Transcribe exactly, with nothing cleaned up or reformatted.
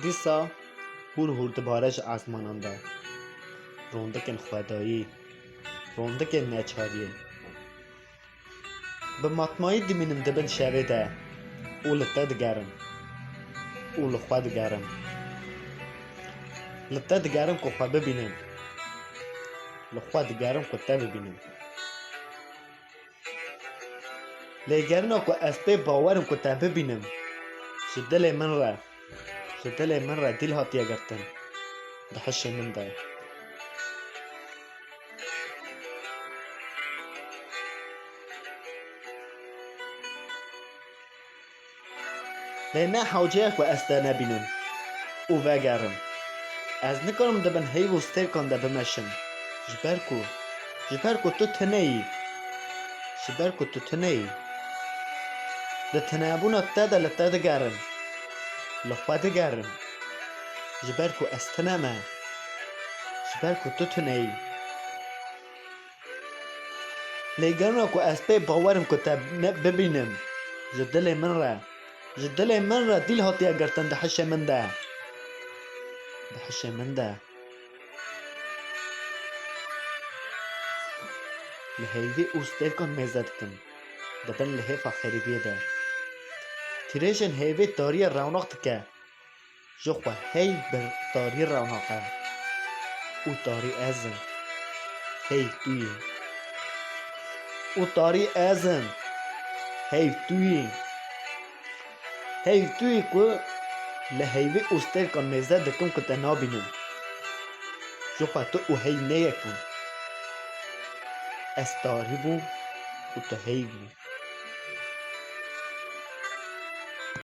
Dîsa hûr hûr dibare ji ezmanan de. Rondikên xwedayî, rondikên neçariyê. Bi matmayî dimînim di bin şevê de û li te digerim û li xwe digerim. Li te digerim ku xwe bibînim. Li xwe digerim ku te bibînim. Lêgerina ku ez pê bawer im ku te bibînim, ji dilê min re, ji dilê min re dîl hatiye girtin, di hişê min de. Lê ne hewce ye ku ez te nebînim û vegerim. Ez nikarim di bin heyv û stêrkan de bimeşim. Ji ber ku, ji ber ku tu tune yî. Ji ber ku tu tune yî. Di tunebûna te de li te digerim. Li xwe digerim. Ji ber ku ez tune me. Ji ber ku tu tune yî. Lêgerina ku ez pê bawer im ku te ne-, bibînim, ji dilê min re, ji dilê min re dîl hatiye girtin di hişê min de. Di hişê min de. Li heyvê û stêrkan mêze dikim, di bin lihêfa xerîbiyê de. Tirêjên heyvê tariyê rewnak dike. Ji xwe hey bi tarî rewnak e. Û tarî ez im. Hey tu yî. Û tarî ez im. Hey tu yî. Hey tu yî ku li heyvê û stêrkan mêze dikim ku te nabînim. Ji xwe tu û hey ne yek bûn. Ez tarî bûm û tu hey bû.